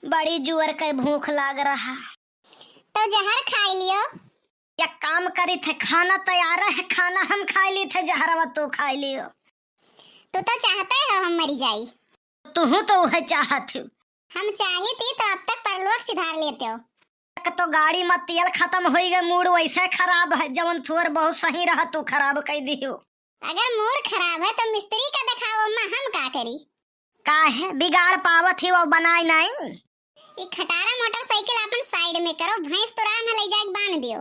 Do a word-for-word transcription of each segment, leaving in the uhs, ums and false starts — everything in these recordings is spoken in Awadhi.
बड़ी जुअर के भूख लाग रहा। तो जहर खाइ लियो। एक काम करी थे, खाना तैयार है, खाना हम खाइ ली थे, जहरवा तू खाइ लियो। तू तो चाहते हो हम मरी जाई। तुहू तो उहे चाहत हो। हम चाहित ही तो अब तक परलोक सिधार लेते हो। एक तो गाड़ी में तेल खतम होई गए, मूड वैसे खराब है, जवन थोर बहुत सही रहा तू खराब कइ दिहो। अगर मूड खराब है तो मिस्त्री का देखाओ, अम्मा हम का करी? काहे बिगाड़ पावत ही वो बनाई नाई? ई खटारा मोटरसाइकिल आपन साइड में करो, भैंस तो राह में ले जाके बांध दियो।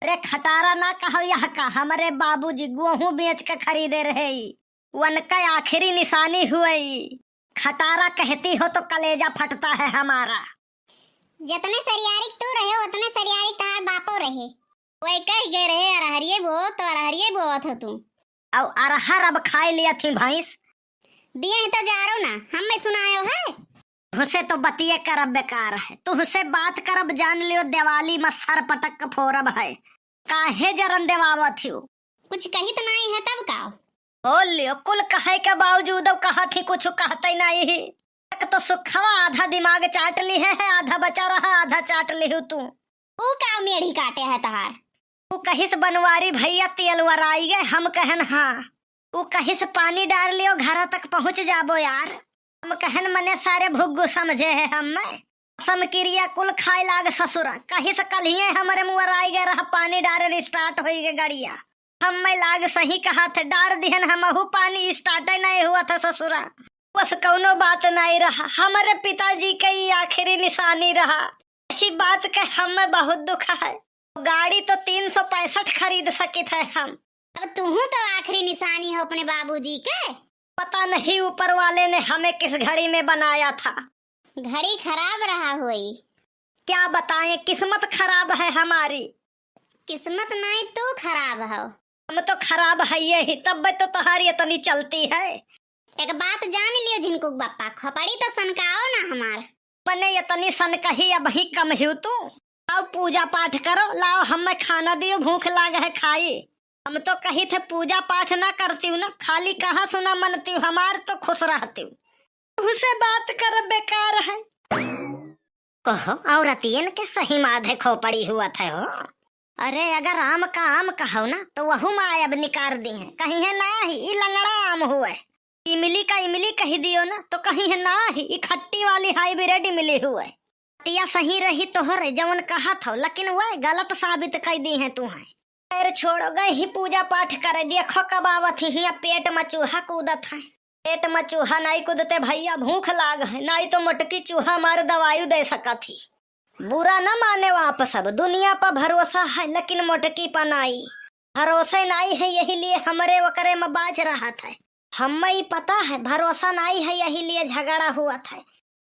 अरे खटारा ना कहो, यह का हमरे बाबूजी गोहूं बेच के खरीदे रहे, उनका आखिरी निशानी हुए। खटारा कहती हो तो कलेजा फटता है हमारा। जितने सरियारिक तू रहे, उतने सरियारिक तहार बापो रहे। वही कह गए रहे, "अरहरिये बो, तो अरहरिये बोवत हो तू।" और अरहर अब खाए लिया थी भैंस। दिए हैं तो जारो ना, हम में सुनायो है। तुहसे तो बतिये करब बेकार है, तुहसे बात करब जान लियो, दिवाली में सर पटक के फोरब है। काहे जरन देवावत हो? कुछ कहित नाई है तब का? बोल लियो, कुल कहे के बावजूद कहत ही कुछ कहते नाई ही। एक तो सुखवा आधा दिमाग चाट ली है, आधा बचा रहा, आधा चाट ली हूँ तू। ऊ का मेढ़ी काटे है तहार? ऊ कहिस बनवारी भैया तेल वराई गए, हम कहन हाँ। ऊ कहिस पानी डार लियो, घर तक पहुँच जाबो यार। हम कहन मने सारे भुग्गू समझे है हमें। कसम किरिया कुल खाए लाग ससुरा, कहिस कल्हिए हमरे मुअराई गए रहा, पानी डारे start होई गए गड़िया। हमें लाग सही कहा थे, डार दिहन हमहू पानी, start नहीं हुआ था ससुरा। बस कौनो बात नहीं रहा, हमरे पिताजी के ई आखिरी निशानी रहा। यही बात के हमें बहुत दुख है। गाड़ी तो तीन सौ पैंसठ खरीद सकित है हम। अब तुहू तो आखिरी निशानी हो अपने बाबूजी के। पता नहीं ऊपर वाले ने हमें किस घड़ी में बनाया था। घड़ी खराब रहा होई। क्या बताएं, किस्मत खराब है हमारी। किस्मत नहीं, तू खराब हो। हम तो खराब है यही, तब तो तहारी इतनी चलती है। एक बात जान लियो झिनकुक बप्पा, खोपड़ी तो सनकाओ ना हमार। मने इतनी सनकही अब ही कम हियो तू। लाओ पूजा पाठ करो, लाओ हमें खाना दियो, भूख लाग है खाई। हम तो कही थे पूजा पाठ ना करती हूँ ना, खाली कहा सुना मनती हूँ, हमार तो खुश रहती हूँ। तुहसे बात कर बेकार है। कहो, औरतियन के सही माधे खोपड़ी हुआ थे हो। अरे अगर आम का आम कहो ना तो वहू माय अब निकार दी है, कही है ना ही, ई लंगड़ा आम हुए। इमली का इमली कही दियो ना तो कही है ना ही, ई खट्टी वाली hybrid इमली हुए। तिया सही रही तोहरे जवन कहत हो, लेकिन वह गलत साबित कइ दी है तू है। खैर छोड़ो, गई ही पूजा पाठ करे, देखो कब आवत ही, हियां पेट में चूहा कूदत है। पेट में चूहा नाई कूदते भैया, भूख लाग है, नाई तो मोटकी चूहा मार दवाई दे सकत ही। बुरा न माने आप सब, दुनिया पर भरोसा है लेकिन मोटकी पर नाई। भरोसे नाई है, यही लिए हमरे ओकरे में बाज रहत है। हमें ई पता है भरोसा नाई है, यही लिए झगड़ा हुआ था।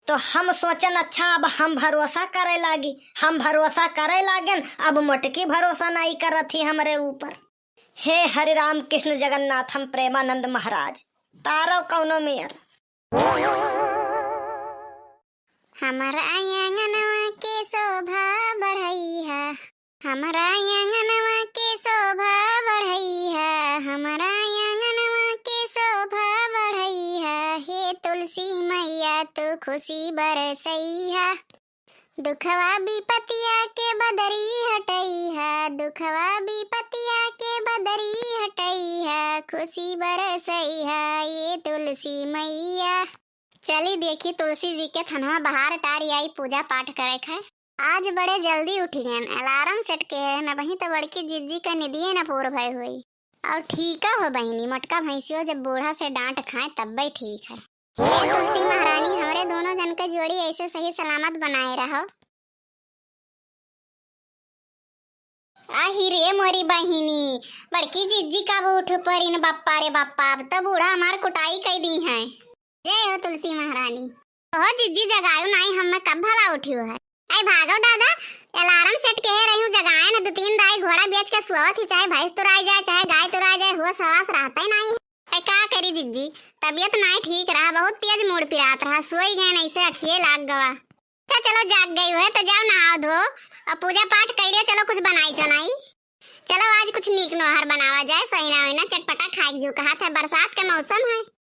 तो हम सोचन अच्छा अब हम भरोसा करे लागी, हम भरोसा करे लागेन, अब मोटकी भरोसा नाई करत ही हमरे ऊपर। हे हरि राम कृष्ण जगन्नाथम प्रेमानंद महाराज, तारो कौनो मेर। हमरा आंगनवा के शोभा बढ़इहा, हमरा आंगनवा के शोभा बढ़इहा, हमरा आंगनवा के शोभा बढ़इहा, हे तुलसी मैया तू खुशी बरसइहा। दुखवा विपतिया के बदरी हटइहा, दुखवा विपतिया के बदरी हटइहा, खुशी बरसइहा, ये तुलसी मैया। चली देखी तुलसी जी के थनवा बहार टारी आई पूजा पाठ करे खाए। आज बड़े जल्दी उठी गएन, alarm set के है, न वहीं तो बड़की जिज्जी का निदिये न पूर भय हुई। और ठीक हो बहिनी, मोटका भैंसियो जब बूढ़ा से डांट खाए तब्बे ठीक है। हे तुलसी महारानी, हमरे दोनों जन के जोड़ी ऐसे सही सलामत बनाए रहो। आही रे मोरी बहिनी, बड़की जिज्जी कब उठ परिन, बप्पा रे बप्पा, अब तो बूढ़ा हमार कुटाई कई दी हैं। जय हो तुलसी महारानी। ओहो जिज्जी जगायो नाई, हमें कब भला उठियो है। ऐ भागो दादा, alarm set के है रही हूँ जगाए न, दो तीन दाई घोड़ा बेच के सोवत ही, चाहे भैंस तुराई जाए, चाहे गाय तुराई जाए, होश हवास रहते ही नाई। ऐ का करी जिज्जी, तबीयत नाई ठीक रहा, बहुत तेज मूड़ पिरात रहा, सोई गए नहीं से अखिए लाग गवा। अच्छा चलो जाग गई है तो जाओ नहाओ धो और पूजा पाठ कर लियो, चलो कुछ बनाई चनाई। चलो आज कुछ नीक नोहर बनावा जाए, सोइना ओइना चटपटा खाए के जो कहा था, बरसात के मौसम है।